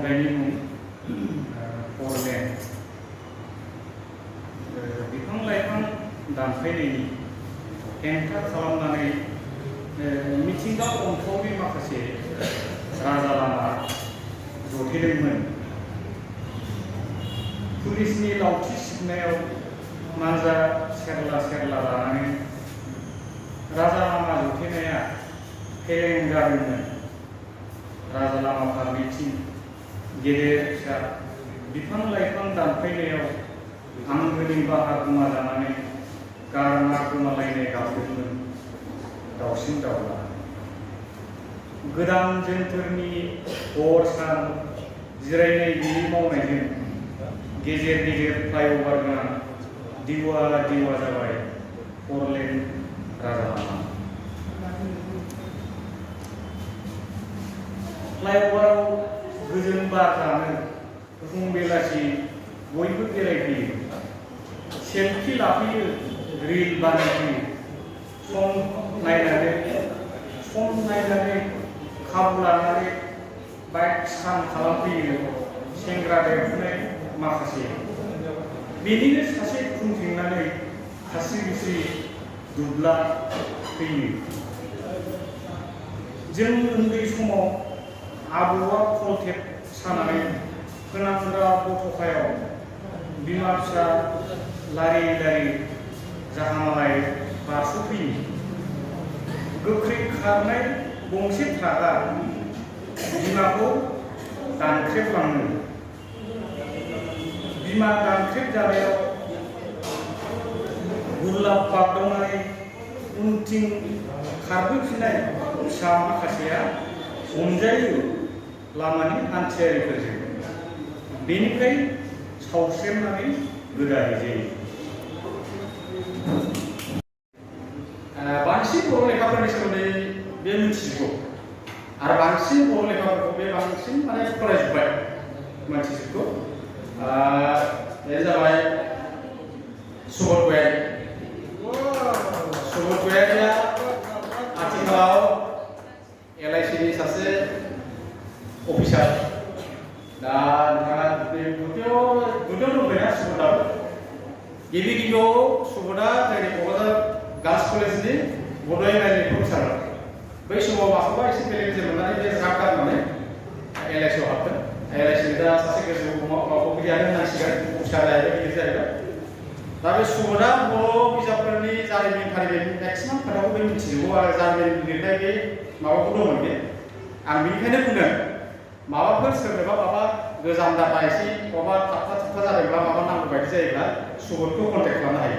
मावथायनि मुं फरलेण्ड बिफां लाइफां दानफायनायनि हेंथा खालामनानै मिथिंगा अनफावरि माखासे राजा लामा जथेदोंमोन। पुलिसनि लावथि सिबनायाव मानजा सेरला सेरला लानानै राजा लामा जथेनाया फेलें जादोंमोन। राजा लामा फारनैथिं गेदेर फिसा बिफां लाइफां दानफायनायाव आंगोनि बाहा गोमाजानानै गारमा गोमालायनाय गाबदोंमोन दाउसिन दाउला। गोदान जोनथोरनि हर सान जिरायनाय गैयै मावनायजों गेजेर गेजेर फ्लाइअभार गोनां दिवा दिवा जाबाय फरलेण्ड राजा लामा। फ्लाइअभाराव गोजोन बार जानो फुं बेलासि बयबो बेरायफैयो, सेल्फि लाफैयो, रिल बानायफैयो। सम नायनानै खाबु लानानै बाइक सान खालामफैयो सेंग्रा देरफुनाय माखासे। बेनिनो सासे खुंथेंनानै खास्रि बिस्रि दुब्ला फैयो। जों उन्दै समाव आबौआ कलटेप सानानै फोनांग्रा बथखायाव बिमा फिसा लारि लारि जाहामालाय बारस'फैयो। गोख्रै खारनाय गंसे ट्राकआ बिमाखौ दानख्रेबलाङो। बिमा दानख्रेब जानायाव गुरलाब बागदावनानै उनथिं खारबोफिननाय फिसा माखासेया हमजायो लामानि हान्थियारिफोरजों। बेनिफ्राय सावस्रेमनानै गोदानाय जायो। बांसिन बर' लेखाफोरनि सोमोन्दै बे मिथिजोबगौ आरो बांसिन बर' लेखाफोरखौ बे बांसिन माने फरायजोब्बाय मिथिजोबगौ। बे जाबाय सुबोध गयारि। सुबोध गयारिया आथिखालाव LIC नि सासे अफिसार। दा नोंथाङा गुदियाव दंफैना सुबोधआबो। गिबियाव सुबोधआ जोंनि क'क्राझार गार्लस कलेजनि बड' एम.आइ.एल.नि प्रफेसार। बै समाव माखौबा एसे बेलेग मोननानै बे ज्राब गारनानै LIC आव हाबदों। LIC नि दा सासे गोजौ मावख'गिरियानो होननांसिगोन, अफिसार जाहैबाय, गिदिर जाहैबाय। दा बे सुबोधआ बर' बिजाबफोरनि जारिमिन फारिमिन मेक्सिमाम खोथाखौ बे मिथिजोबगौ आरो जारिमिन लिरनाय बे माबाखौ दंमोन बे। आं बेनिखायनो बुंदों माबाफोर सोरनोबा माबा गोजाम डाटा एसे माबा थाबथा जादोंब्ला माबा नांगौ बायदि जायोब्ला सुबोधखौ कन्टेक्ट खालामनो हायो।